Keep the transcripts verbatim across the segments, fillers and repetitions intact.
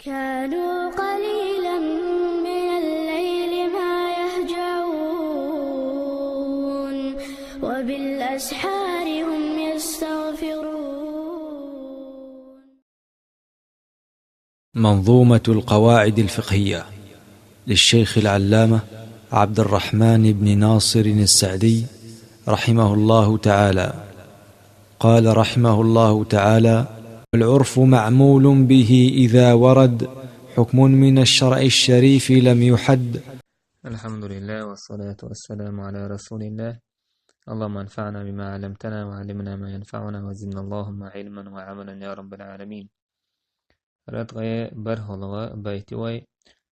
كانوا قليلا من الليل ما يهجعون، وبالأسحار هم يستغفرون. منظومة القواعد الفقهية للشيخ العلامة عبد الرحمن بن ناصر السعدي رحمه الله تعالى. قال رحمه الله تعالى: "والعرف معمول به إذا ورد حكم من الشرع الشريف لم يحد". الحمد لله والصلاة والسلام على رسول الله. اللهم انفعنا بما علمتنا وعلمنا ما ينفعنا وزدنا اللهم علما وعملا يا رب العالمين. Радгъе бархӀалгъа байти вай: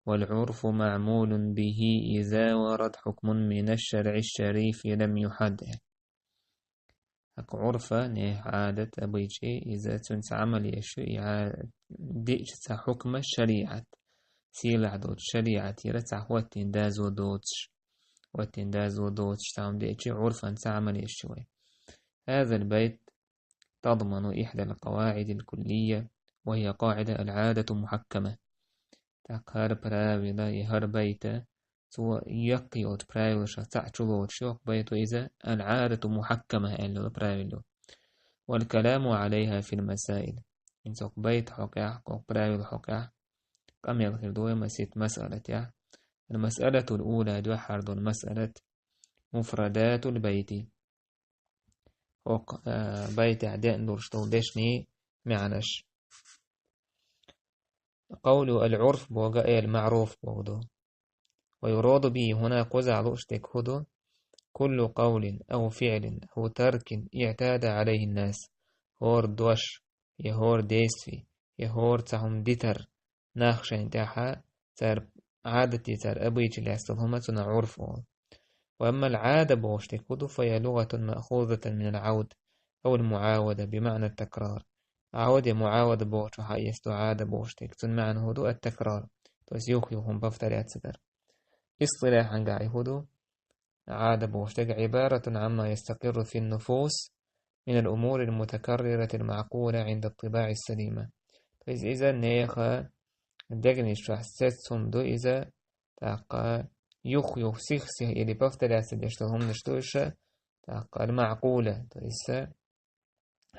"والعرف معمول به إذا ورد حكم من الشرع الشريف لم يحد". ХӀакъ гӀурфа, нехь, гӀадат, обычай, иза цунца Ӏамал еш ю, и гӀа-, диъча цхьа хӀукма шариӀат. Сийлахь долча шариӀатера цхьа хӀоттийна дазо доцуш. ХӀоттийна дазо доцуш цхьа хӀума диъча гӀурфанца Ӏамал еш ю вай. هذا البيت تضمن إحدى القواعد الكلية، وهي قاعدة العادة محكمة. ТӀаккха хӀара правила, и хӀара байта, цо яккхий йолчу правилашах цхьаъ чулоцуш йоккха байта иза, العادة محكمة аьлла йолу правила ю. والكلام عليها في المسائل. ХӀинца хӀокху байта хьокъехь, хӀокху правила хьокъехь къамел хир ду вай масийтта масъалатехь. المسألة الأولى, дуьххьара долу масъалат, مفردات البيت. ХӀокху, а, байтехь деана долуш долу дешнийн маьӀнаш. قول العرف боху а, المعروف боху ду. ويراد به هنا, кхузахь лууш дерг хӀун ду? كل قول أو فعل أو ترك اعتاد عليه الناس. ХӀора дош, я хӀора действие, я хӀора цхьа хӀума дитар, нах шайна тӀехь цара Ӏадате, цара обычай лаьцна долу хӀума, цунах Ӏурф олу. وأما العادة бохуш дерг хӀун ду, فهي لغة مأخوذة من العود أو المعاودة بمعنى التكرار. Ӏауда я муӀауда бохучух хьаэцна ду Ӏада бохуш дерг. Цуьнан маьӀна хӀун ду? التكرار. То есть юх-юха хӀума повторяться дар. Истилахьан гахь и хӀун ду? Ӏада бохуш дерг عبارة عما يستقر في النفوس من الأمور المتكررة المعقولة عند الطباع السليمة. То есть иза нехан дегнаш чохь сецна хӀума ду иза, тӀаккха юх-юха, сих-сиха или повторяться деш долу хӀуманаш ду уьш, тӀаккха المعقولة, то есть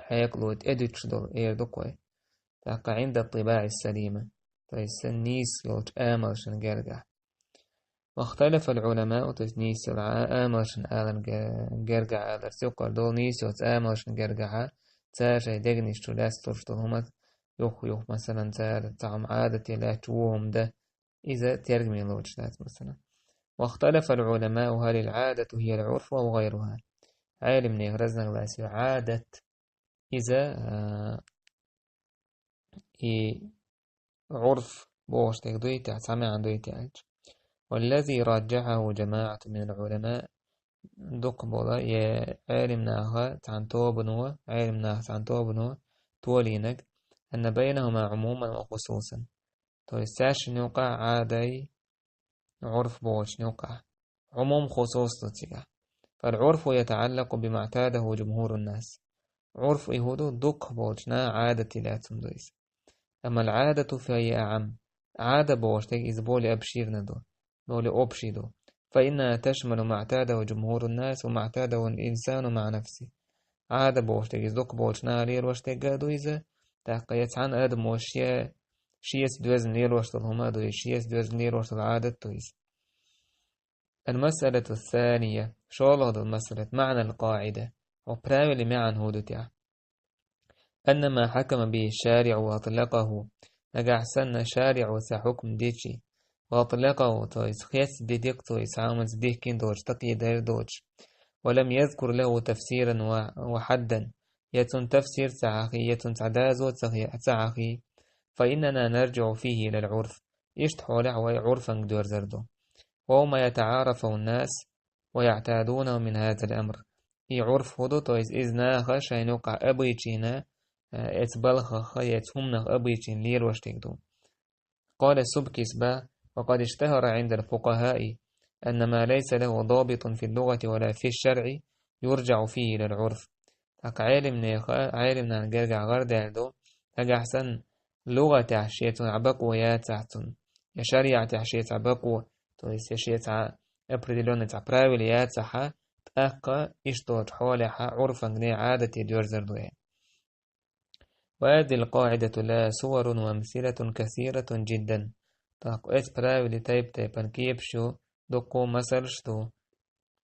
хьекъало тӀедуьтуш долу эр ду-кх вай. ТӀаккха عند الطباع السليمة, то есть нийса йолчу амалшна гергахь. واختلف العلماء, то есть нийса йолу а-, амалшна аларна ге-, гергахь аларца юккъара долу нийса йоцу амалшна гергахь, цара шайн дегнаш чу лаьцна луш долу хӀума, юх-юха, масалан, цара цхьа хӀума Ӏадате лаьтташ вон хӀума дан, иза тергаме лоцуш дац, масалан. واختلف العلماء هل العادة هي العرف أو غيرها. Ӏелам нехан разногласие ю, Ӏадат иза, а, и Ӏурф бохуш дерг дуй те, цхьа маьӀна дуй те аьлча. والذي رجحه جماعة من العلماء, дукхахболу я Ӏелам наха цхьана тобано, Ӏелам наха цхьана тобано толийнарг, أن بينهما عموما وخصوصا. То есть цаьршинна юкъахь, Ӏадай Ӏурф бохучун юкъахь, Ӏумум, хусус ду цигахь. فالعرف يتعلق بما اعتاده جمهور الناس. Ӏурф и хӀун ду? Дукхахболчу наха Ӏадате лаьцна ду иза. أما العادة فهي أعم. Ӏада бохуш дерг иза более обширна ду, более общий ду. فإنها تشمل ما اعتاده جمهور الناس وما اعتاده الإنسان مع نفسه. Ӏада бохуш дерг иза дукхахболчу наха лелош дерг а ду иза, тӀаккха я цхьана адамо шен, шеца доьзна лелош долу хӀума а ду иза, шеца доьзна лелош долу Ӏадат а ду иза. المسألة الثانية, шолгӀа долу масъалат, معنى القاعدة. ХӀокху правилан маьӀна хӀун ду те? أن ما حكم به الشارع وأطلقه. Нагахь санна шариӀо цхьа хьукм дичи, وأطلقه, то есть хецна дитина-кх цо иза, цхьа хӀуманца дихкина доцуш, такъйид дина доцуш. ولم يذكر له تفسيرا و-, وحدا. Я цунна тафсир ца хьахий, я цунна цхьа доза ца хи-, ца хьахий. فإننا نرجع فيه إلى العرف. Иштта хьолехь вай Ӏурфанга доьрзур ду. وهو ما يتعارفه الناس ويعتادونه من هذا الأمر. И Ӏурф хӀун ду, то есть иза наха шайна юкъахь обычайна, э, эцу балхах, эцу хӀуманах обычайна лелош дерг ду. قال السبكي, боху: وقد اشتهر عند الفقهاء أن ما ليس له ضابط في اللغة ولا في الشرع يرجع فيه إلى العرف. ТӀаккха Ӏелам нехан, Ӏелам нахана гергахь гӀардаьлла ду, нагахь санна лугӀатехь шен цунах бакъо яцахь цунна, я шариӀатехь шен цхьа бакъо, то есть я шен цхьа определённый цхьа правила яцахьа, тӀаккха иштта долчу хьолехьа Ӏурфанга, Ӏадате доьрзар ду аьлла. وهذه القاعدة لها صور وأمثلة كثيرة جدا. ТӀаккха эцу правиле тайп-тайпана кепаш ю, дуккха масалш ду.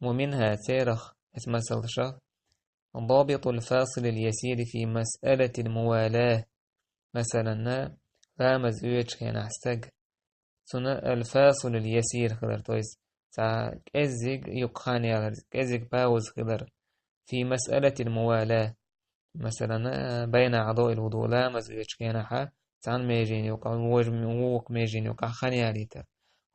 ومنها, церах, эцу масалшах, ضابط الفاصل اليسير في مسألة الموالاة. Масалан, ламаз оьцучу хенахь стаг, цунна الفاصل اليسير хилар, то есть цхьа кӀеззиг юккъе хан ялар, кӀеззиг пауза хилар, في مسألة الموالاة. Масалан, بين أعضاء الوضوء, ламаз оьцучу хенахьа цхьана меженан юкъахь, вож-, вукху меженан юкъахь хан ялийтар.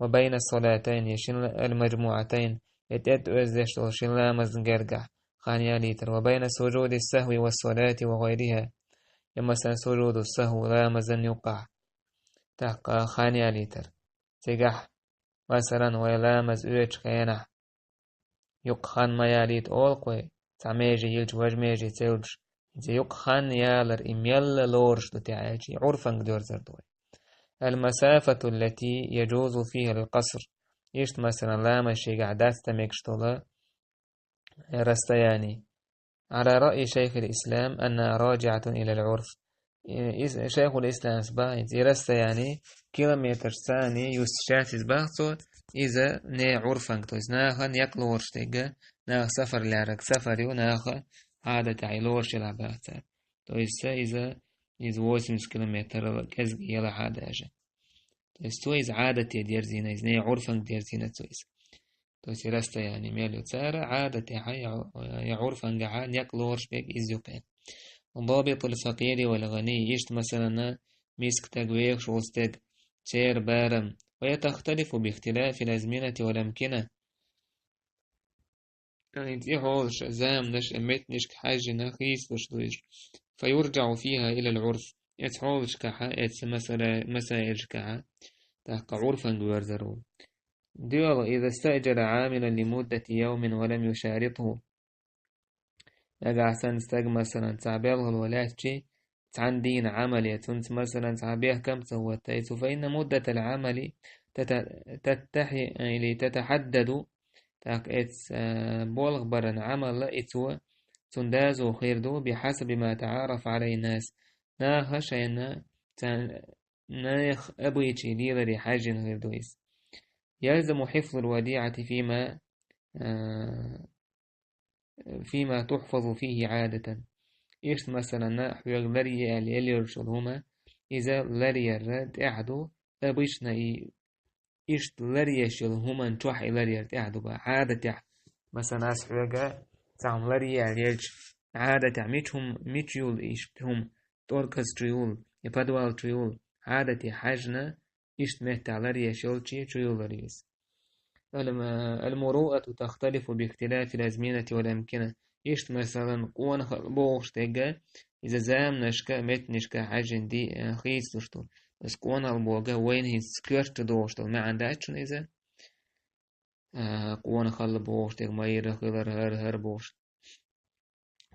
وبين الصلاتين, я шин المجموعتين, я тӀетӀоьззеш долу шин ламазна гергахь хан ялийтар. وبين سجود السهو والصلاة وغيرها, я, масалан, сужуду сахӀв ламазан юкъахь, тӀаккха хан ялийтар. Цигахь, масалан, вай ламаз оьцучу хенахь юккъе хан ма ялийта олу-кх вай, цхьа меже йилча важа меже ца йолуш, иза юккъе хан ялар и мелла лоруш ду те аьлча, и Ӏурфанга доьрзар ду вай. المسافة التي يجوز فيها القصر. Иштта, масалан, ламаз шегахь дац дан мегаш долу расстояние. على رأي شيخ الإسلام أنها راجعة إلى العرف. Э, ис-, Шайхул Исламс бахьа, и расстояние километрш царний юсташ яц иза бахьа цо, иза не Ӏурфанга, то есть наха некъ лоруш дерг, наха сафар лаьрриг, сафар ю, наха Ӏадатехь и лоруш елахь бахьа цара. То есть са иза, иза восемьдесят километр кӀезиг елахь а даже. То есть цо иза Ӏадате дерзийна, иза не Ӏурфанга дерзийна цо иза. То есть и расстояние мел ю цара, Ӏадатехьа я, я Ӏурфангахьа некъ лоруш берг иза ю кхин. ضابط الفقير والغني, иштта, масалан, миска стаг, вехаш волу стаг, церан барам, وهي تختلف باختلاف الأزمنة والأمكنة. ХӀинца и хьолаш, заманаш, меттанашка хьаьжжина хийцалуш ду иза. فيرجع فيها إلى العرف. Эцу хьолашкахьа, эцу масала-, масаилашкахьа, тӀаккха Ӏурфанга верзар ву. ДоьалгӀа, إذا استأجر عاملا لمدة يوم ولم يشارطه. Нагахь санна стаг, масалан, цхьа белхало лаьцчи, цхьана дийнан Ӏамал е, цунца, масалан, цхьа бехкам а ца хӀотта, и цо, فإن مدة العمل تت-, تتح-، или تتحدد, тӀаккха эцу, а, болх баран Ӏамал а и цо, цунна доза хир ду, بحسب ما تعارف عليه الناس. Наха шайна цхьа нехан обычай леларе хьаьжжина хир ду иза. يلزم حفظ الوديعة فيما, а, فيما تحفظ فيه عادة. Иштта, масалан, хьоьга ларъе аьлла елла йолуш йолу хӀума, иза ларъяр тӀехь ду, обычно и иштта ларъеш йолу хӀуманна чохь и ларъяр тӀехь ду бан, Ӏадатехь. Масалан, ас хьоьга цхьа хӀума ларъе аьлла елча, Ӏадатехь мича хӀума, мича йолу иштта хӀума, тӀорказ чу йолу, я подвал чу йолу, Ӏадате хьаьжжина, иштта меттехь ларъеш йолчу чу йолур ю иза. الم-, المروءة تختلف باختلاف الأزمنة والأمكنة. Иштта, масалан, къонахалла бохуш дерг, иза заманашка, меттанашка хьаьжжина ди-, э, хийцалуш ду. Аса къонахалла бохург вайна хӀинца коьрта чу догӀуш долу маьӀна дац шуна иза. А, къонахалла бохуш дерг, майра хилар, хӀара-хӀара бохуш.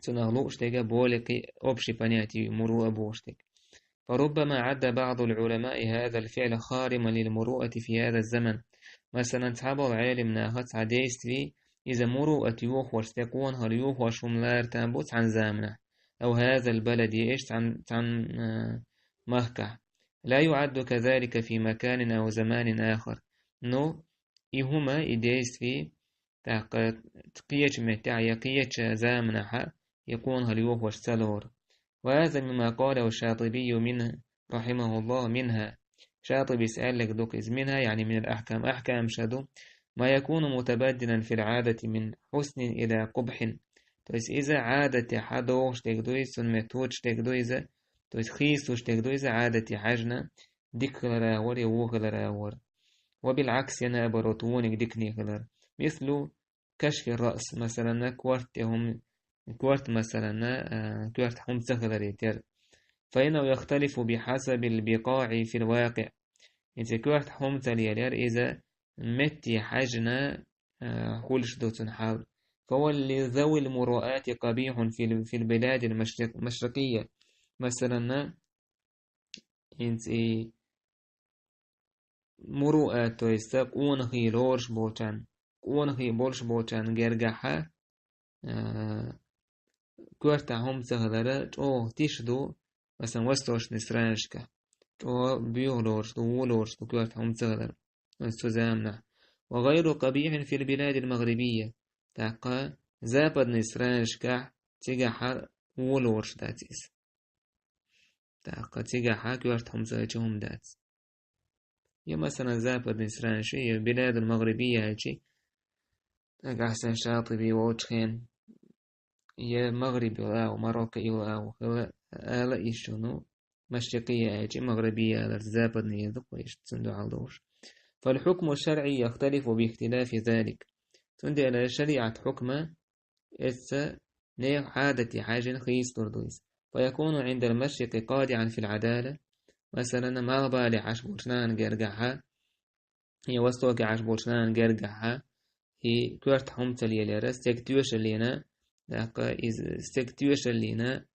Цунах лууш дерг более кхин общий понятие ю, муруа бохуш дерг. فربما عد بعض العلماء هذا الفعل خارما للمروءة في هذا الزمن. Масалан, цхьаболу Ӏелим наха цхьа действие, иза муруат йохош, стеган къонахалла йохош хӀума лара там бу цхьана заманахь. أو هذا البلد, я иштта цхьана, цхьана, а, махкахь. لا يعد كذلك في مكان أو زمان آخر. Ну, и хӀума, и действие, тӀаккха кхечу меттехь я кхечу заманахьа и къонахалла йохош ца лору. وهذا مما قاله الشاطبي منه، رحمه الله، منها. Шатибис аьлларг ду-кх иза, منها, يعني من الأحكام, ахькамаша ду, ما يكون متبدلا في العادة من حسن إلى قبح. То есть иза Ӏадатехь догӀуш дерг ду иза, цунна метта туташ дерг ду иза, то есть хийцалуш дерг ду иза Ӏадате хьаьжжина, дика хилар агӀор я вон хилар агӀор. وبالعكس, я наоборот, вониг дикане хилар. مثل كشف الرأس, масалан, корта тӀе хӀума, корта, масалан, а, коьрта хӀума ца хиларе терра. فإنه يختلف بحسب البقاع في الواقع. ХӀинца коьрта хӀума ца лелаяр иза метте хьаьжжина, а, хуьлуш ду цуьнан хьал. فهو لذوي المروءات قبيح في ال-, في البلاد المشرق-, المشرقية. Масалан, хӀинца и муруъат, то есть къонахий лоруш болчарна, къонахий болуш болчарна гергахьа, а, коьртахь хӀума ца хилара чӀогӀа тиша ду, масалан, восточный странашкахь. ЧӀогӀа боьха лоруш ду, вон лоруш ду коьртахь хӀума ца хилар. Оцу заманахь. وغير قبيح في البلاد المغربية. ТӀаккха западный странашкахь цигахьа вон лоруш дац иза. ТӀаккха цигахьа коьртахь хӀума ца хилча хӀума дац. Я, масалан, западный странаши, я بلاد المغربية аьлчи, нагахь санна Шатиби волчу хенахь, я Магриб йолу агӀо, Марокко йолу агӀо хила ала иштта, ну, машрикъийя аьлчи, магърибийя алар западный язык вай иштта цунна дуьхьал долуш. فالحكم الشرعي يختلف باختلاف ذلك. Цундела шариат хьукма эцца нехан Ӏадате хьаьжжина хийцалур ду иза. فيكون عند المشرق قادحا في العدالة. Масалан, малхбале Ӏаш болчу нахана гергахьа, я востоке Ӏаш болчу нахана гергахьа, и коьртахь хӀума ца лелара, стеган тоьшаллина, тӀаккха иза стеган тоьшаллина,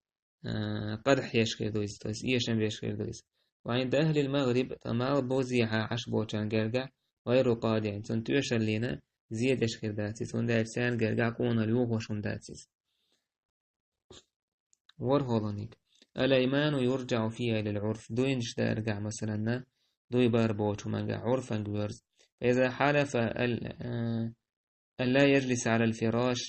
а, къадхьеш хир ду иза, то есть эшам беш хир ду иза. وعند أهل المغرب, ткъа малхбузехьа Ӏаш болчарна гергахь, غير قادح, цунна тоьшаллина зе деш хир дац иза, хӀунда аьлча царна гергахь къонахалла йохош хӀума дац иза. ВорхӀолгӀаниг. الأيمان يرجع فيها إلى العرف. Дуйнаш даргахь, масалан, дуй бар боцу хӀумангахь Ӏурфанга воьрзу. فإذا حلف ال-, а, ألا يجلس على الفراش,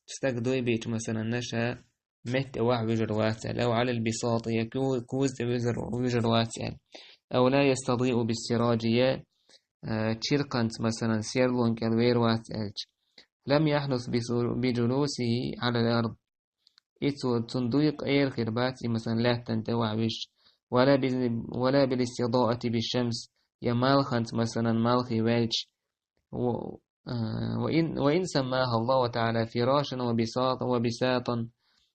стаг дуй бича, масалан, ша метте вахь вуьжур вац аьлла, أو على البساط, я ку-, куз тӀе вуьжур, вуьжур вац аьлла, أو لا يستضيء بالسراج, я, а, чиркханца, масалан, серлонга кӀел вер вац аьлча, لم يحنث بسو-, بجلوسه على الأرض. И цо, цунна дуй къера хир бац, и, масалан, лаьттан тӀе вахь вуьжча, ولا بال-, ولا بالاستضاءة بالشمس, я малханца, масалан, малхе ваьлча, و-, а, وإن, وإن سماها الله تعالى فراشا وبساطا, وبساطا.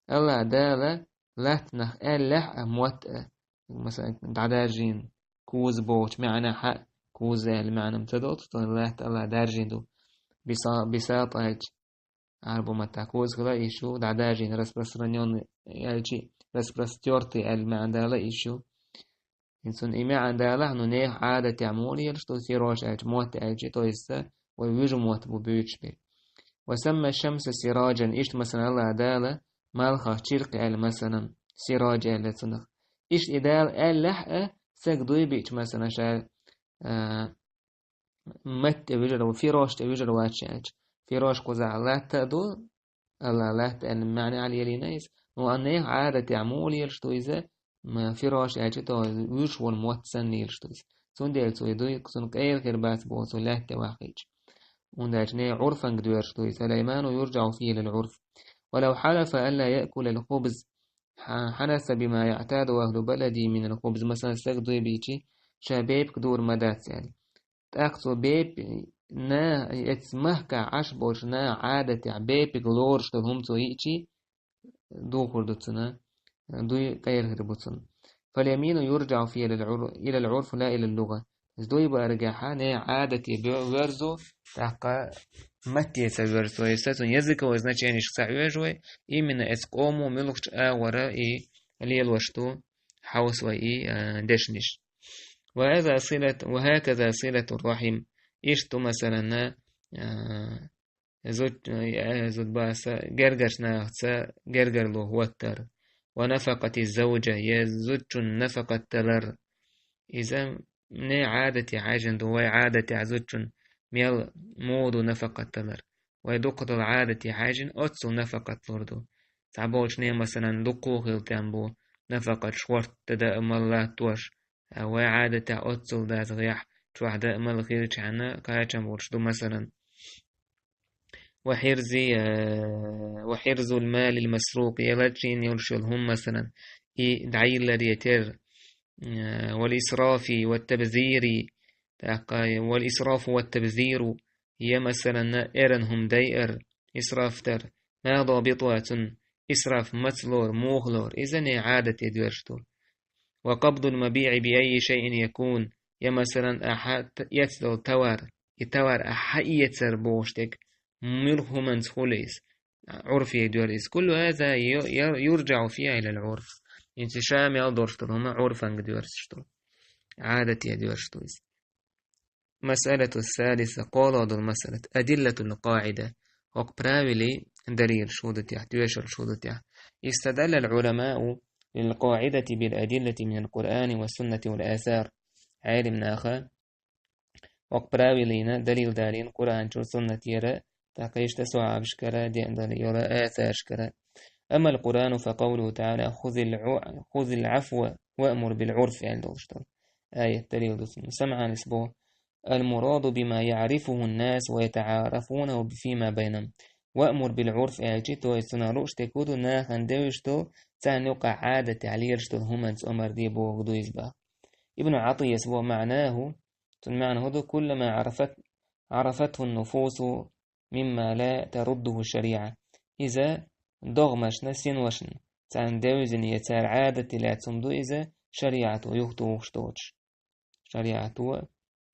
АллахӀ Дала латтанах аьллехь а, мотт а, масалан, дӀадаржийна куз бохучу маьӀнехь а, куз аьлла маьӀна ца долу, то латта АллахӀ даржийна ду. Биса-, бисат аьлча, Ӏарбу маттахь куз хила йиш ю, дӀадаржийна, распространённый аьлчи, распростёртый аьлла маьӀна дала йиш ю. Цунна и маьӀна далахь, ну, нехан Ӏадатехь муха лелаш ду, фирош аьлча, мотт аьлчи, то есть, вай вуьжу мотт бу буьйцуш бен. وسمى الشمس سراجا, иштта, масалан, АллахӀ Дала малхах чиркх аьлла, масалан, сираж аьлла цунах. Иштта и Дала аьллехь а, стаг дуй биъча, масалан, ша, а, мотт тӀе вуьжур ву, фирош тӀе вуьжур вац аьлча. Фирош кхузахь латта а ду, АллахӀ латта аьлла маьӀна а лелийна иза. Ну, а нехан Ӏадатехь муха лелаш ду иза, м, фирош аьлча, то вуьжуш волу мотт санна лелаш ду иза. Цундела цо и дуй, цунна къера хир бац боху, цо латта тӀе вахийтча. ХӀунда аьлча нехан Ӏурфанга доьрзуш ду иза. الأيمان يرجع فيها إلى العرف. ولو حلف ألا يأكل الخبز, ح-, حنث بما يعتاد أهل بلده من الخبز. Масалан, стаг дуй бичи, ша бепиг дуур ма дац аьлла. ТӀаккха цо бепиг на, эцу махкахь Ӏаш болчу наха Ӏадатехь бепиг лоруш долу хӀума цо йиъчи, духур ду цунна, дуй къера хир бу цунна. فاليمين يرجع فيها إلى العر-, إلى العرف لا إلى اللغة. Иза дуй бааргахьа, нехан Ӏадате бо-, воьрзу, тӀаккха матте ца воьрзу, то есть цуьнан языковое значениешка ца хьоьжу вай, именно эцу къомо муьлхачу агӀора и лелош ду, хьовса вай и, а, дешнаш. وهذا صلة، وهكذا صلة الرحم. Иштта, масалан, а, зуд-, э, зудбаса гергарчу нахаца гергарло хӀоттар. ونفقة الزوجة, я зудчун нафакъат далар. Иза нехан Ӏадате хьаьжжина ду, вай Ӏадатехь зудчун мел муха ду нафакъат далар. Вай дукхадолу Ӏадате хьаьжжина оццул нафакъат лур ду. Цхьаболчу нехан, масалан, дуккха а хила тем бу, нафакъат шорта дан а мала латтош, а вай Ӏадатехь оццул даза гӀехь, чохь дан а мала хилчахьана, кхачам волуш ду, масалан. وحرز، э, وحرز المال المسروق, я лачийна йолуш йолу хӀума, масалан, и дӀайилларе терра, э, والإسراف والتبذير, тӀаккха, والإسراف والتبذير, я, масалан, эрна хӀума дайар, исраф дар, ما ضابطها, цунна исраф маца лору, муха лору, иза нехан Ӏадате доьрзуш ду. وقبض المبيع بأي شيء يكون, я, масалан, ахьа т-, эцна долу товар, и товар ахьа хьаэцар бохуш дерг, муьлха хӀуманца хуьлу иза, Ӏурфе доьрзу иза. كل هذا ي-, ي-, يرجع فيها إلى العرف. ХӀинца ша мел долуш долу хӀума Ӏурфанга доьрзуш ду. عادة يدوش تويس. مسألة الثالثة، قول دول مسألة، أدلة القاعدة، وق правили دليل شهودتيح، تويشر شهودتيح. استدل العلماء للقاعدة بالأدلة من القرآن والسنة والآثار. عالم ناخا، وق правилина دليل دارين قرآن شو سنة يرى، تقيش تسوع بشكرا دين دليل يرى آثار شكرا. أما القرآن فقوله تعالى: خذ الع-، خذ العفو وأمر بالعرف، يعني دول شتول. آية دليل دوسن. سمعا اسبو. المراد بما يعرفه الناس ويتعارفونه فيما بينهم. وأمر بالعرف، يعني چي توي سنة روش تكودو ناخن دوشتو، تان يقع عادة تعليل شتو هم أنت أمر دي بوغ دويز با. ابن عطية اسبو معناه، تن معنى هدو كل ما عرفت، عرفته النفوس مما لا ترده الشريعة. إذا دغمشنا سين وشن. تان دوزن يتار عادة لا تسمدو إذا شريعة يختو وشتوش. شريعة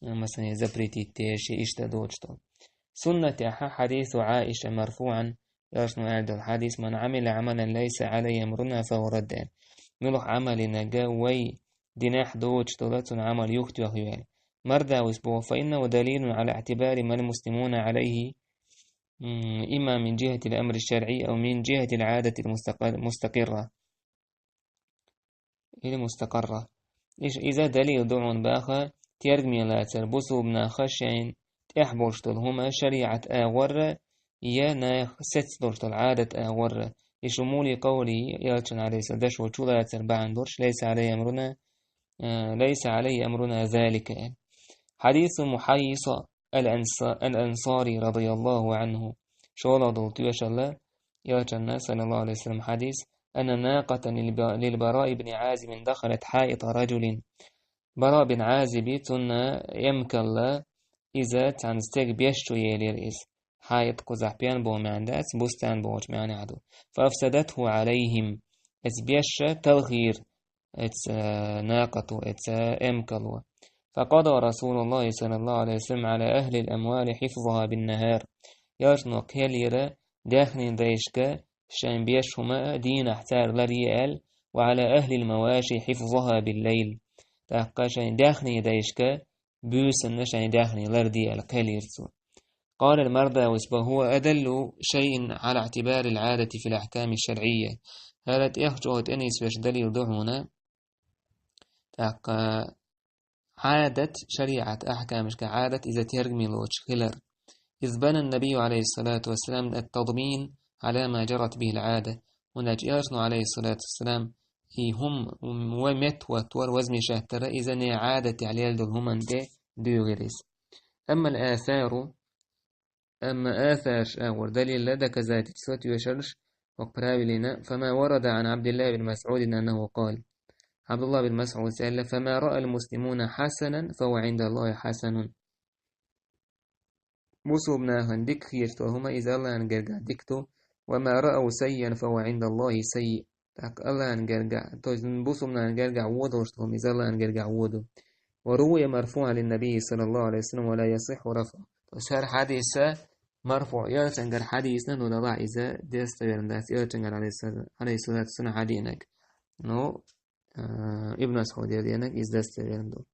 مثلا يزبريتي تيشي إشتا دوشتو. سنة أحا حديث عائشة مرفوعا، يرشن هذا الحديث: من عمل عملا ليس عليه أمرنا فهو رد. ملوخ عمل نجا وي ديناح دوشتو لتن عمل يختو يخيوال. مردا وسبو، فإنه دليل على اعتبار ما المسلمون عليه، مم، إما من جهة الأمر الشرعي أو من جهة العادة المستقر-، مستقرة. إلى مستقرة. إيش إذا دليل دعون باخا تيرجمي لا تربصوا بنا خشين تحبرشتل هما شريعة آغورة يا ناخ ستدرشتل عادة آغورة. لشمول قوله يالتن عليه السلام دش وشو لا تربعن درش ليس عليه أمرنا، آه، ليس عليه أمرنا ذلك، يعني. حديث محيص الأنص-، الأنصاري رضي الله عنه. شولا دول تويش الله، يالتن صلى الله عليه وسلم حديث، أن ناقة للب-، للبراء بن عازب دخلت حائط رجل. براء بن عازب تنا يمكن لا إذا تنستيق بيشتو يلير إذ. حائط قزح بيان بو معندات، بستان بوش معنى عدو. فأفسدته عليهم. إذ بيش تلخير. إتس، آه، ناقة، إتس، آه، إمكلو. فقضى رسول الله صلى الله عليه وسلم على أهل الأموال حفظها بالنهار. يرجنو قيل يرى داخني دايشكا شان بيش هما دين احتار لريال، وعلى أهل المواشي حفظها بالليل. تاقا شان داخني دايشكا بوسن شان داخني لرديال قيل يرسو. قال المرداوي: وهو أدل شيء على اعتبار العادة في الأحكام الشرعية. هل تيخجوت أنيس وش دليل دعونا؟ تاق عادة شريعة أحكام كعادة إذا تيرجمي لوش خلر. إذ بنى النبي عليه الصلاة والسلام التضمين على ما جرت به العادة. ونجيرنا عليه الصلاة والسلام هي هم ومت وتور وزمي شهتر إذا ني عادة عليال دول هم أنت ديوغريس. أما الآثار، أما آثار شآور دليل لدى كذلك سوت يوشرش وقراوي لنا، فما ورد عن عبد الله بن مسعود أنه قال، عبد الله بن مسعود سأل: فما رأى المسلمون حسنا فهو عند الله حسن. مسلمنا هندك خيرتو هما إذا الله أنقرقع دكتو، وما رأوا سيئا فهو عند الله سيء. Так, Аллахьан гергахь, то есть бусумнан гергахь водалуш тхо иза Аллахьан гергахь воду. وروي مرفوعا للنبي صلى الله عليه وسلم ولا يصح رفعه. То есть хӀара хьадис марфуъ, элчангара хьадисна, ну, дала иза достоверно дац, элчангара, алейхиссалату, алейхиссалату вассалам хьадийнаг. Ну, э, Ибн Масъуд денаг иза достоверно ду.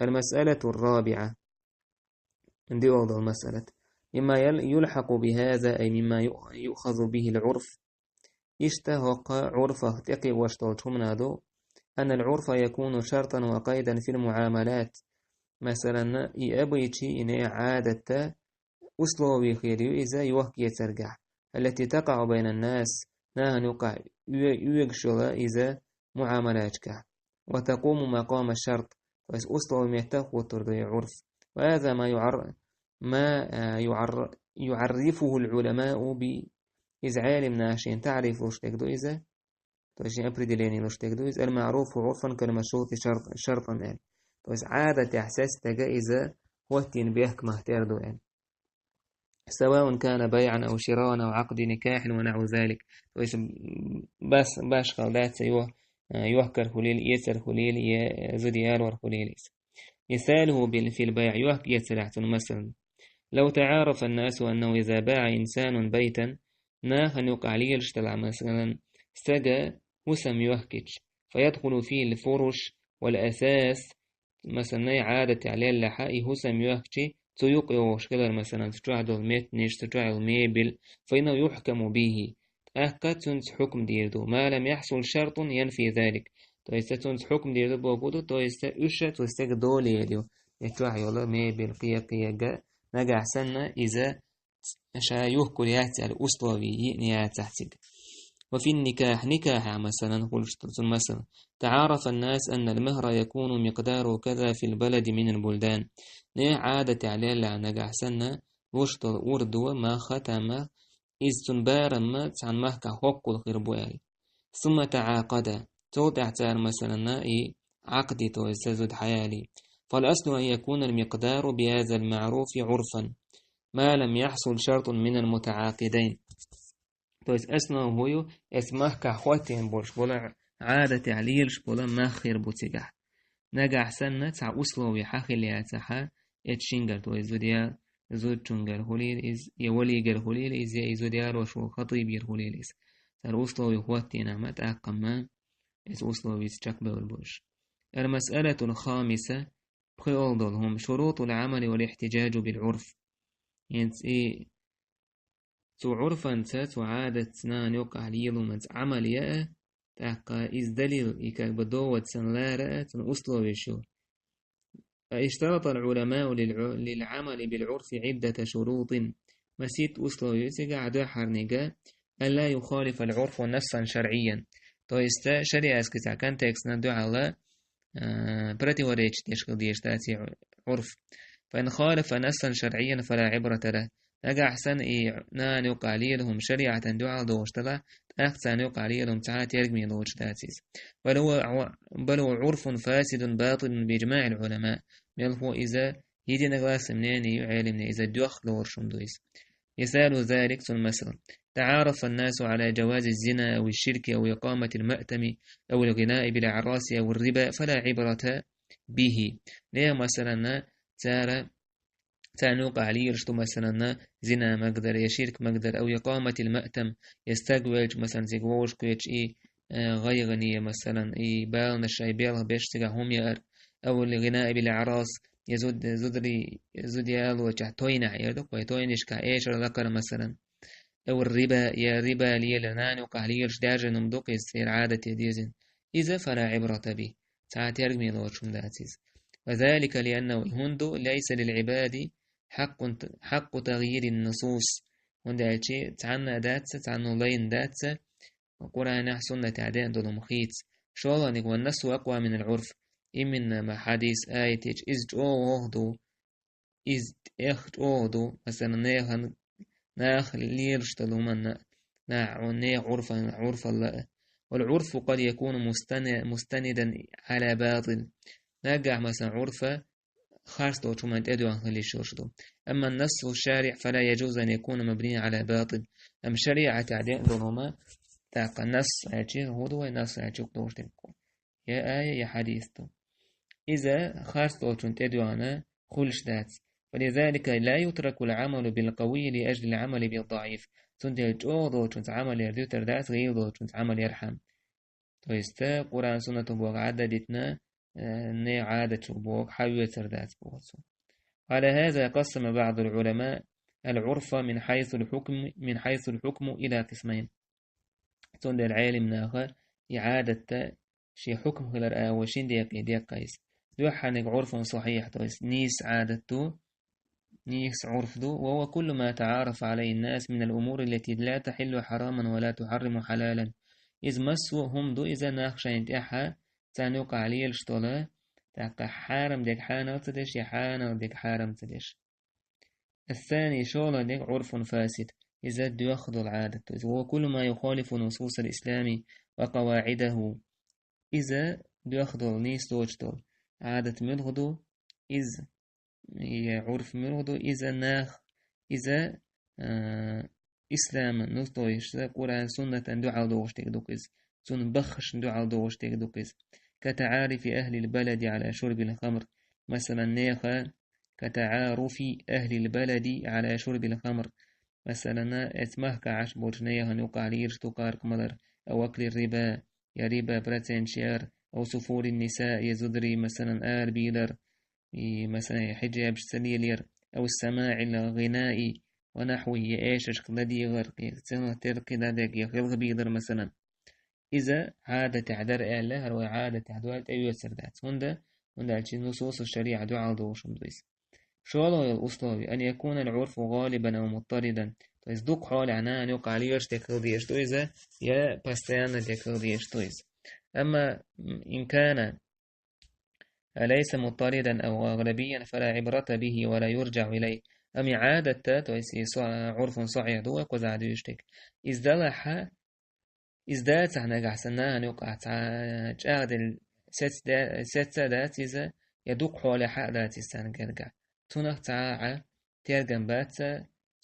المسألة الرابعة. Диъолдал масъалат. مما يل-، يلحق بهذا، أي مما يؤ-، يؤخذ به العرف. Иштта хӀокху Ӏурфах тӀекхиъна ваштолчу хӀуманах ду, أن العرف يكون شرطا وقيدا في المعاملات. Масалан, и обычай, и не Ӏадат условие хир ю иза йохк-эцаргахь, التي تقع بين الناس, нахана юкъахь оь-, оьгуш йола иза муӀамалаташкахь. وتقوم مقام الشرط, то есть условие меттах хӀуттур ду и Ӏурф. وهذا ما يعر-، ما, а, يعر-، يعرفه العلماء ب-, иза Ӏелимнаша шен таӀриф луш дерг ду иза, то есть шен определение луш дерг ду иза, المعروف عرفا كالمشروط شرط-, شرطا аьлла. То есть Ӏадатехь сецна дерг иза хӀоттийна бехк мах тера ду аьлла. سواء كان بيعا أو شراء أو عقد نكاح ونحو ذلك. То есть, м, бас-, башхал дац йо-, э, йохкар хуьлийла, эцар хуьлийла, е зуда ялор хуьлийла иза. مثاله بال-، في البيع, йохк-эцарехь цунна масалан. لو تعارف الناس أنه إذا باع إنسان بيتا, нахана юкъахь лелаш делахь, масалан, стага хӀусам йохкийча, فيدخل فيه الفرش والأثاث, масалан, най Ӏадатехь леллехь, и хӀусам йоьхкичи, цу юкъа йогӀуш хилар, масалан, цу чохь долу меттанаш, цу чохь йолу мебель, فإنه يحكم به. ТӀаккха цуьнца хьукм дийр ду. ما لم يحصل شرط ينفي ذلك. То есть цуьнца хьукм дийр ду бохург ду, то есть уьш цу стеган доле ю. И чохь йолу мебель кхе-кхега, нагахь санна иза ша юхкур яц аьлла условий йиъна яцахь цига. وفي النكاح, никахьехь, масалан, хуьлуш ду цуьнан масал. تعارف الناس أن المهر يكون مقداره كذا في البلد من البلدان. Нехан Ӏадатехь леллехь, нагахь санна луш долу урдо, мах а, тамах, иза цуьнан барам а цхьана махкахь хӀоккхул хир бу аьлла. ثم تعاقدا. Цул тӀаьхьа цара, масалан, и Ӏакъд йи, то есть зуда хьаялий. فالأصل أن يكون المقدار بهذا المعروف عرفا ما لم يحصل شرط من المتعاقدين. То есть основа хӀу ю, эцу махкахь хӀоттийна болуш болу, Ӏадатехь лелаш болу мах хир бу цигахь. Нагахь санна цхьа условий хьан хила яцахь, эцу шингара, то есть зуда я-, зудчуьнгара хуьлийла иза, я валийгара хуьлийла иза, я и зуда ялош волу хатӀибгара хуьлийла иза. Цара условий хӀоттийна ма, тӀаккха ма эцу условийца чекхбевлла бу уьш. المسألة الخامسة, пхоьалгӀа долу хӀума, شروط العمل والاحتجاج بالعرف. ХӀинца и цу Ӏурфанца, цу Ӏадатца нахана юкъахь лело хӀуманца Ӏамал яа, тӀаккха иза далил, и как бы довод санна лара а, цуьнан условеш ю. اشترط العلماء للع-، للعمل بالعرف عدة شروط. Масийтта условий ю цигахь, дуьххьарниг, ألا يخالف العرف نصا شرعيا. То есть шариатский цхьа контекстна дуьхьал а, противоречить деш хила дезаш дац и Ӏурф. فإن خالف نصا شرعيا فلا عبرة له. Нагахь санна и нахана юкъахь лело хӀума шариатана дуьхьал долуш делахь, тӀаккха царна юкъахь лело хӀума цхьа а тергаме лоцуш дац иза. بل هو ع-، بل هو عرف فاسد باطل بإجماع العلماء. Мелхо иза единогласный мнение ю Ӏеламнехан, иза доьхна лоруш хӀума ду иза. مثال ذلك, цуьнан масал. تعارف الناس على جواز الزنا أو الشرك أو إقامة المأتم أو الغناء بالأعراس أو الربا فلا عبرة به. Нехан, масалан, цара, царна юкъахь лелаш ду, масалан, зина магадар, я ширк магадар, أو إقامة المأتم, я стаг велча, масалан, цига вовшахкхеташ и, э, гӀайгӀане, масалан, и баланаш шайн белхабеш цигахь хӀума яар, أو الغناء بالأعراس, я зуд-, зударий, зуда ялочохь тойнехь эр ду, кхо тойнашкахь эшар лакхар, масалан. أو الربا, я риба лелар, нахана юкъахь лелаш даьржина хӀума ду-кх иза, церан Ӏадате дезина. Иза فلا عبرة به. Цхьа а тергаме лоцуш хӀума дац иза. وذلك لأنه, хӀунда, ليس للعباد حق, حق تغيير النصوص. ХӀунда аьлча цхьанна а дац, цхьанна лайна дац, Къуръанехь, суннатехь деана долу хӀума хийца. ШолгӀаниг, والنص أقوى من العرف. Именно ма хьадис, аятех иза чӀогӀа вогӀу ду, иза тӀех чӀогӀа ду, масалан, нехан, наха лелаш долу хӀуманна, на-, нехан Ӏурфан-, Ӏурфалла а. والعرف قد يكون مستن-، مستندا على باطل. Нагахь, масалан, Ӏурфа харц долчу хӀуманна тӀедоьгӀна хила йиш йолуш ду. أما النص الشارع فلا يجوز أن يكون مبنيا على باطل. Амма шариатехь деана долу хӀума, тӀаккха насс аьлча, хӀун ду вай насс аьлча, юкъа догӀуш дерг? Я ая, я хьадис ду. Иза харц долчунна тӀедоьгӀна хуьлуш дац. فلذلك لا يترك العمل بالقوي لأجل العمل بالضعيف. Цундела чӀогӀа долчунца Ӏамал яр дуьтур дац, гӀийла долчунца Ӏамал ярхьама. То есть, э, Къуръан-суннатан боху Ӏадда дитина, э, нехан Ӏадатчух боху хьан вецар дац боху цо. على هذا قسم بعض العلماء العرف من حيث الحكم، من حيث الحكم إلى قسمين. Цундела Ӏелим наха и Ӏадатта шен хьукм хилар агӀо шин декъе деккха иза. Дуьххьарниг عرف صحيح, то есть нийса Ӏадат ду, нийса Ӏурф ду, وهو كل ما تعارف عليه الناس من الأمور التي لا تحل حراما ولا تحرم حلالا. Иза массо а хӀума ду, иза нах шайна тӀаьхьа царна юкъахь лелаш долу, тӀаккха хьарам дерг хьанал ца деш, я хьанал дерг хьарам ца деш. الثاني, шолгӀаниг, عرف فاسد. Иза доьхна долу Ӏадат ду. Иза, وهو كل ما يخالف نصوص الإسلام وقواعده. Иза доьхна долу, нийса доцуш долу Ӏадат муьлха ду, иза, я Ӏурф муьлха ду, иза нах, иза, а, исламан нуцдойша, Къуръан-суннатан дуьхьал догӀуш дерг ду-кх иза, цунна баххашна дуьхьал догӀуш дерг ду-кх иза. كتعارف أهل البلد على شرب الخمر. Масалан, нехан كتعارف أهل البلد على شرب الخمر. Масалан, эцу махкахь Ӏаш болчу нехан юкъахь лелаш ду кхаркхам малар, أو أكل الربا, я риба проценташ яр, أو سفور النساء, я зударий, масалан, ара бийлар, и, масалан, хьиджабаш ца лелаяр, أو سماع الغناء ونحوه, я эшашка ладийгӀар, я цунах тера кхидӀа дерг, я хелха бийлар, масалан. Иза Ӏадатехь дара аьлла, хӀара вай Ӏадатехь ду аьлла тӀеоьцур дац. ХӀунда? ХӀунда аьлча нусусу шариӀа дуьхьал долуш хӀума ду иза. ШолгӀа йолу условие: أن يكون العرف غالبا أو مضطردا. То есть дукха хьолехь нахана юкъахь лелаш дерг хила дезаш ду иза, я постоянно дерг хила дезаш ду иза. Амма, м, إن كان ليس مضطردا أو غالبيا فلا عبرة به ولا يرجع إليه. Амма Ӏадатта, то есть и со-, Ӏурфун сахьихь ду вай кхузахь дуьйцуш дерг. Иза далахьа, иза дацахь нагахь санна нахана юкъахь цхьа чӀагӀделла сецда-, сецца а дац иза, я дукха хьолехь а дац иза царна гергахь. Цунах цхьа а тергам бац,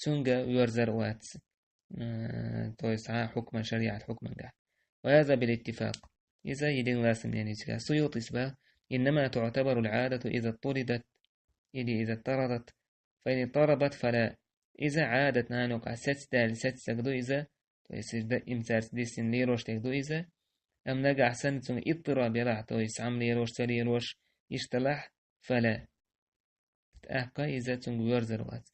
цуьнга воьрзар а вац. Э, то есть цхьа а хьукман, шариӀат хьукмангахь. وهذا بالاتفاق. Иза единогласный мнение ю цигахь. Суютис боху: إنما تعتبر العادة إذا اضطردت или إذا اضطردت. فإن اضطربت فلا. Иза Ӏадат нахана юкъахь сецдаьлла сеццаг ду иза, то есть иза даим цаьрца дисина лелош дерг ду иза. Амма нагахь санна цуьнга иттираб елахь, то есть цхьамма лелош, ца лелош, иштта далахь, فلا. ТӀаккха иза цуьнга воьрзар вац.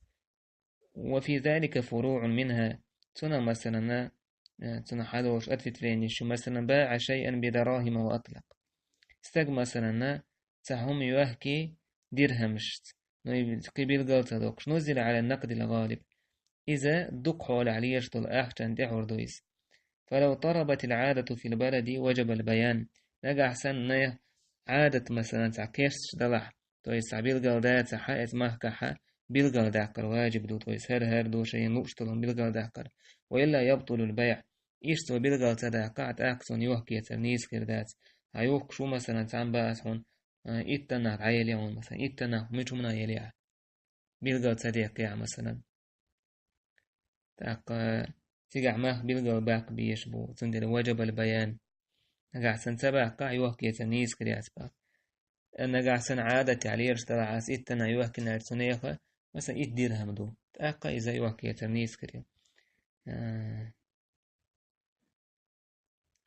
وفي ذلك فروع منها. Цунах, масалан, э, цунах хьадолуш ответвление ю, масалан: باع شيئا بدراهم وأطلق. Стаг, масалан, цхьа хӀума йохкий дирхӀамашца, но и кхин билгал ца доккхуш, نزل على النقد الغالب. Иза дукха хьолехь лелаш долу ахчанна тӀехьур ду иза. فلو اضطربت العادة في البلد وجب البيان. Нагахь санна Ӏадат, масалан, цхьа кесташ далахь, то есть цхьа билгал дацахь эца махкахь, билгал даккхар важиб ду, то есть хӀара-хӀара ду шайна лууш долу билгал даккхар. وإلا يبطل البيع. Иштта цо билгал ца даккхахь, тӀаккха цунна юхкецар нийса хир дац. Хьан юхкуш ву, масалан, цхьамма бац хьуна, а, итт тонна дӀаелехь хьуна, масалан, итт тонна мича хӀуманах елехь, билгал ца даккхехь, масалан. ТӀаккха цигахь мах билгал баккха безаш бу, цундела وجب البيان. Нагахь санна ца баккхахь, юхкецар нийса хир яц боху. Нагахь санна Ӏадатехь лелаш далахь ас итт тонна юхкинарг цунна яха, масалан, итт дирхӀам ду. ТӀаккха иза юхкецар нийса хир ю. А,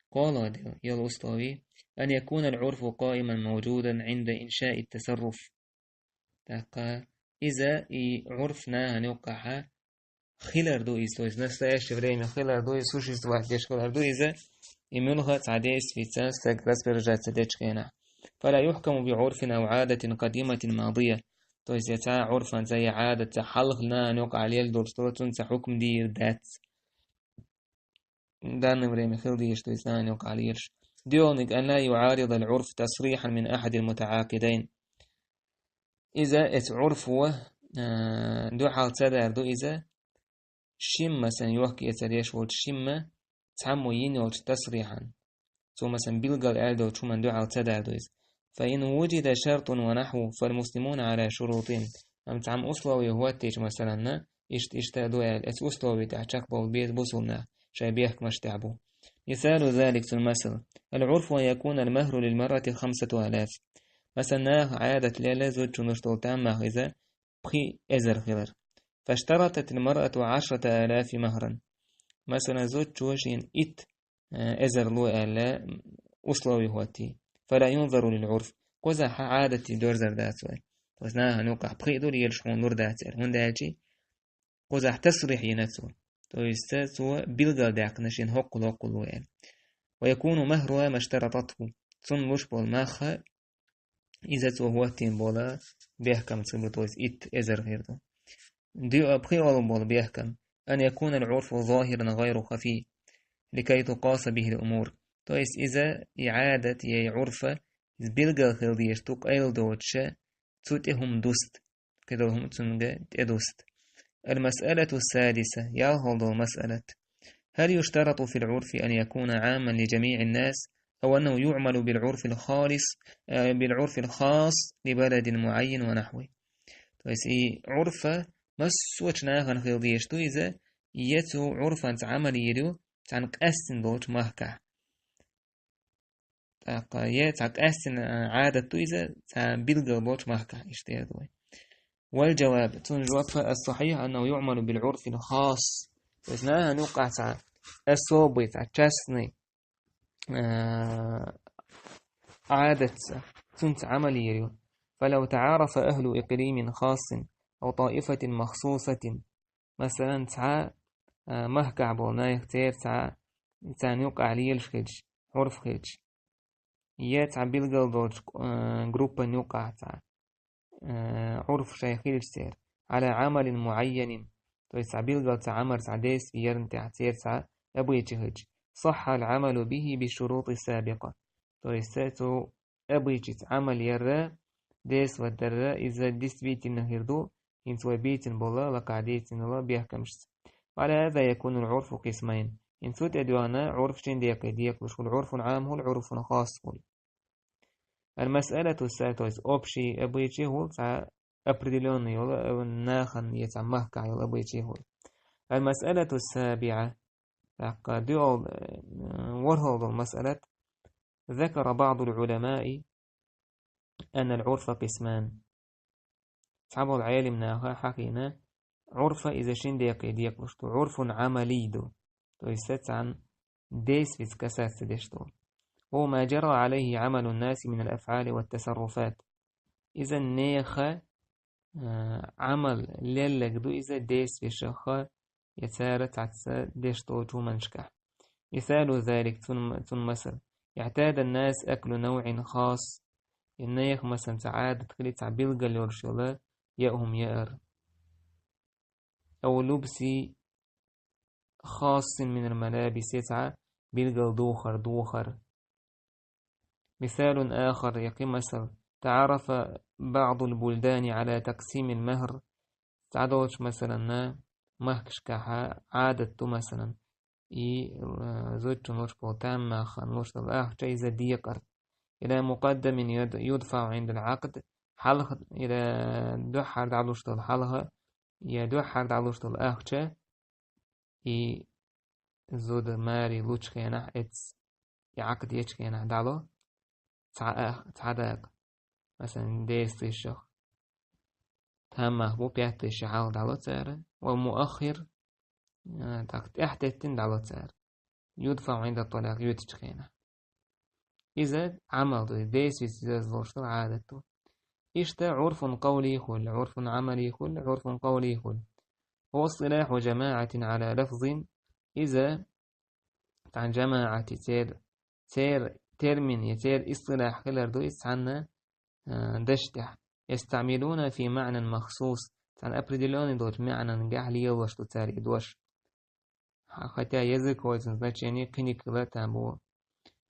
кхоалгӀа йолу условие: أن يكون العرف قائما موجودا عند إنشاء التصرف. ТӀаккха иза, и Ӏурф нахана юккъахьа хилар ду иза, то есть в настоящее время хилар ду иза, существовать деш хилар ду иза, и муьлхха а цхьа действица стаг распоряжаться дечу хенахь. فلا يحكم بعرف أو عادة قديمة ماضية. То есть я цхьа Ӏурфанца, я Ӏадатца хьалха нахана юккъахь лелла долуш долу, цунца хьукм дийр дац. В данное время хила дезаш ду иза нахана юккъахь лелаш. ДоьалгӀаниг: أن لا يعارض العرف تصريحا من أحد المتعاقدين. Иза эцу Ӏурфо, а, дуьхьал ца дар ду иза, шимма, сан юхкецар еш волчу шимма, цхьаммо йина йолчу тасрихьан. Цо, масалан, билггал аьлла долчу хӀуманна дуьхьал ца дар ду иза. فإن وجد شرط ونحوه فالمسلمون على شروطهم. Амма цхьамма условие хӀоттийча, масаланна, иштта, иштта а ду аьлла, эцу условие тӀехь чекхбовла беза бусулба нах, шайн бехкамаш тӀехь бу. مثال ذلك, цуьнан масал: العرف أن يكون المهر للمرأة خمسة آلاف. Масалан, наха Ӏадат лелла зудчунаш долу тӀамах иза пхи эзар хилар. فاشترطت المرأة عشرة آلاف مهرا. Масалан, зудчо шена итт, э, эзар ло аьлла, условие хӀоттий. فلا ينظر للعرف. Кхузахь Ӏадатий доьрзар дац вай. Кхуза нахана юккъахь пхи а ду, лелаш хьуна лур дац аьлла. ХӀунда аьлча кхузахь тасрихь йина цо. То есть цо билггал даьккхина шена хӀоккхул-хӀоккхул ло аьлла. ويكون مهرها ما اشترطته. Цунна луш болу мах а иза цо хӀоттийна болу бехкамца бу, то есть итт эзар хир ду. Ди-, пхиолгӀа болу бехкам: أن يكون العرف ظاهرا غير خفي لكي تقاس به الأمور. То есть иза, и Ӏадат, я и Ӏурфа, иза билггал хила дезаш ду, къайла доцуша, цу тӀе хӀума дуста. Кхидолу хӀума цуьнга тӀедуста. المسألة السادسة, ялхалгӀа долу масъалат. هل يشترط في العرف أن يكون عاما لجميع الناس، أو أنه يعمل بالعرف الخالص، э, بالعرف الخاص لبلد معين ونحوه؟ То есть и Ӏурфа массочу нахана хила дезаш ду иза, я цу Ӏурфанца Ӏамал йийр ю цхьана къаьстина долчу махкахь. ТӀаккха я цхьа къаьстина, а, Ӏадат ду иза, цхьа билггал болчу махкахь, иштта эр ду вай. والجواب, цунна жоп: الصحيح أنه يعمل بالعرف الخاص. То есть нахана юккъахь цхьа особый, цхьа частный, а, عادة، цунца عمل ер ю. فلو تعارف أهل إقليم خاص أو طائفة مخصوصة. Масалан, цхьа, а, махкахь бола нах церан цхьа, царна юкъахь лелаш хилча, عرف хилча. Я цхьа билгал долчу, а, группан юкъахь цхьа, а, عرف шайн хилча церан. على عمل معين. То есть цхьа билгал цхьа عمل, цхьа действие ярна тӀехь церан цхьа обычай хилча. صح العمل به بالشروط السابقة. То есть цу обычайца عمل яра, действовать дара, иза действительно хир ду, хӀинца вай бийцина бола, лакхахь дийцина бола бехкамашца. وعلى هذا يكون العرف قسمين. ХӀинца цу тӀе доьгӀна عرف шин декъе декъалуш хуьлу, عرف عام хуьлу, عرف خاص хуьлу. المسألة الثالثة, то есть общий обычай хуьлу, цхьа определённый йолу, э, нахана я цхьа махкахь йолу обычай хуьлу. المسألة السابعة, тӀаккха дуьхьал, э, ворхӀалгӀа долу масъалат. ذكر بعض العلماء أن العرف قسمان. Цхьаболу Ӏелим наха хьахийна, عرف иза шин декъе декъалуш ду, عرف عملي ду. То есть цхьана действица касаться деш ду. وهو ما جرى عليه عمل الناس من الأفعال والتصرفات. Иза нехан, а, عمل лелларг ду иза действиешах, я цара цхьацца деш долчу хӀуманашкахь. مثال ذلك, цун, цун масал. اعتاد الناس أكل نوع خاص. Я нехан, масалан, цхьа Ӏадат хили, цхьа билгал йолуш йола яа хӀума яар. أو لبس خاص من الملابس, я цхьа билгал духар духар. مثال آخر, я кхин масал. تعارف بعض البلدان على تقسيم المهر. Цхьадолчу, масалан, махкашкахьа Ӏадат ду, масалан, и, э, зудчун луш болу таммахан луш долу ахча иза декъар. إلى مقدم يد-, يدفع عند العقد, хьалха, إلى дуьххьара дӀалуш долу хьалха, я дуьххьара дӀалуш долу ахча, и зуда маре лучу хенахь эццахь, и Ӏакд ечу хенахь дӀало цхьа ах-, цхьа дакъа. Масалан, десять тысячах. Таммах бу пять тысяч хьалха дӀало цара. Ва муаххир, а, так, тӀаьхьатеттина дӀало цара. يدفع عند الطلاق, юьтучу хенахь. Иза Ӏамал ду, десять иза луш долу Ӏадат ду. Иштта عرف قولي хуьлу, عرف عملي хуьлу, عرف قولي хуьлу. هو اصطلاح جماعة على لفظ, иза цхьана жамаӀати церан, церан термин я церан истилахь хилар ду иза цхьанна, а, дешна тӀехь. يستعملون في معنى مخصوص, цхьана определённый долчу маьӀнангахь лелош ду цара и дош. Ха-, хотя языковое значение кхин а хила там бу.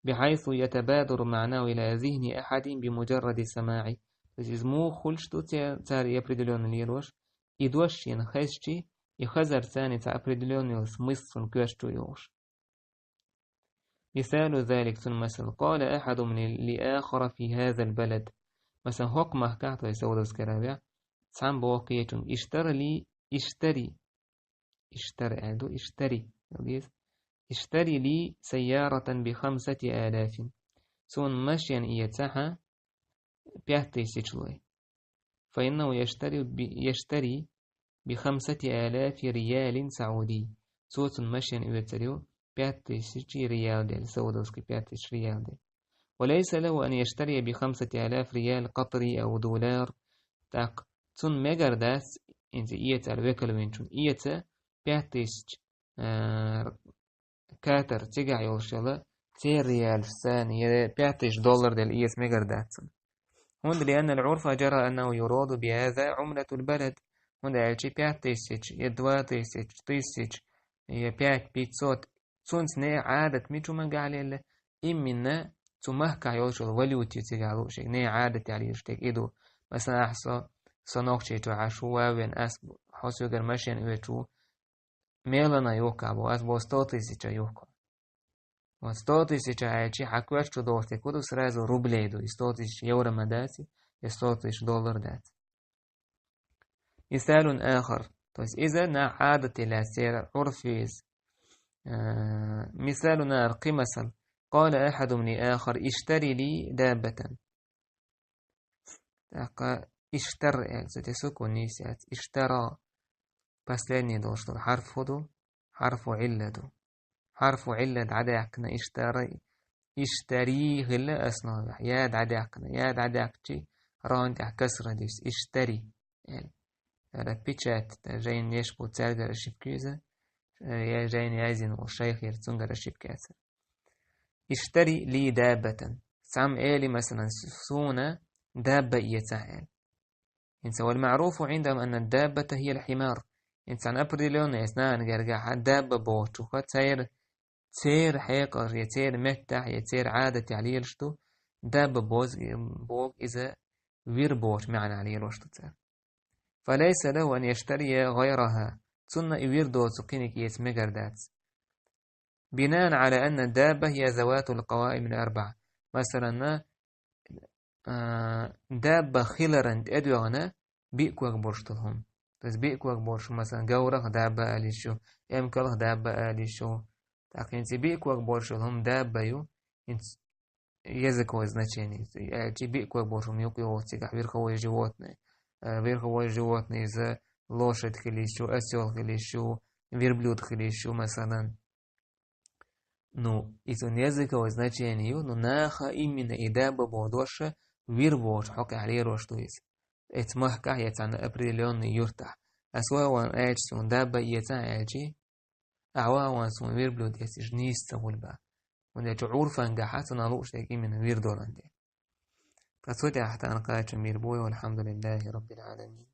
بحيث يتبادر معناه إلى ذهن أحد بمجرد السماع. То есть иза муха хуьлуш ду ца-, цара и определённый лелош, и дош шена хезчи, и хазар царна цхьа определённый йолу смысл цунна коьртачу йолуш. مثال ذلك, цун масал. قال أحد ل-, لآخر في هذا البلد. Масалан, хӀокху махкахь, то есть Саудовская Аравия, цхьамма боху кхечуьнга: اشتر لي, اشتري. اشتر аьлла ду, اشتري, аьлла деза. اشتر لي سيارة بخمسة آلاف. Суна машен эца хьан пять тысячлой. فإنه يشتري ب-، يشتري بخمسة آلاف ريال سعودي. Цо цунна машен оьцур ю пять тысяч риал дела, саудовский пять тысяч риал дела. وليس له أن يشتري بخمسة آلاف ريال قطري أو دولار. Так, цунна мегар дац, инца эца аьлла векал винчун, эца пять тысяч, а, Катар цигахь йолуш йолу церан риалаш царна, я пять тысяч доллар дела эца мегар дац цунна. ХӀунда لأن العرف جرى أنه يراد بهذا عملة البلد. ХӀунда аьлча пять тысяч, я два тысяч, тысяч, я пять пятьсот. Цунца нехан Ӏадат мича хӀумангахь лелла, именно цу махкахь йолуш йолу валюта ю цигахь луъуш, нехан Ӏадат яхьлийраш дерг и ду. Масалан, ахьа со, со Нохчийчу Ӏаш ву, ван ас хьо соьгара машен оьцуш ву, мелана юхкахь бу, ас бо сто тысяча юхку. Вот сто тысяча аьлчи, хьан коьрта чу долуш дерг хӀун ду, сразу рублей ду, и сто тысяч евро ма дац, и сто тысяч доллар дац. مثال آخر, то есть иза нах Ӏадате лаьцна церан Ӏурф ю иза. Э, مثال آخر, кхин масал. قال أحدهم لآخر: اشتر لي دابة. ТӀаккха иштар аьлла, цу тӀе сукун нийса яц. Иштара. Последний долуш долу хьарф хӀун ду? Хьарфу Ӏилла ду. Хьарфу Ӏилла дӀадаьккхина иштара, иштари хилла основа. Я дӀадаьккхина, я дӀадаьккхачи, рон тӀехь касра дис. Иштари. Эл. Ара печать, жайна еш бу цергара шипка иза. Я жайна язйина ву шайхера цунгара шипка яцар. Иштари ли даббатан. Цхьамма эли, масалан, суна дабба эцахь эл. ХӀинца валь маъруфу гӀиндахӀум анна даббата хӀиял хӀимар. ХӀинца определённо эс нахана гергахьа дабба бохучуха церан, церан хьекъалш, я церан меттахь, я церан Ӏадатехь лелаш ду, дабба бозг-, боху иза вир бохучу маьӀнехь лелош ду цара. Фалайса лахӀу ан яштария гӀайраха. Цунна и вир доцу кхиниг эца мегар дац. Бинаан гӀала анна дабба хӀия заватул къаваимил арбаӀа. Масалан, а, дабба хиларан тӀедоьгӀна биъ ког болуш долу хӀума. То есть биъ ког болуш, масалан, говрах дабба алийш ю, эмкалх дабба алийш ю. ТӀаккха хӀинца и биъ ког болуш долу хӀума дабба ю, хӀинца языковое значение. Аьлчи биъ ког болуш хӀума юкъа йогӀу цигахь верховое животное. Э, верховое животное иза лошадь хилийш ю, осёл хилийш ю, верблюд хилийш ю, масалан. Ну, иза языковое значение ю, ну, наха именно и дабба боху дош вир бохучу хьокъехь лелош ду иза. Эца махкахь я цхьана определённый юртахь. Ас ван аьлча суна дабба эцахь аьлчи, ахьа ван суна верблюд эцаш нийса ца хуьлу бан. ХӀунда аьлча Ӏурфангахьа цунах лууш дерг именно вир долан де. Ткъа цу тӀехь тахана кхачам бийр бу, валхьамдулиллахи раббил Ӏаламин.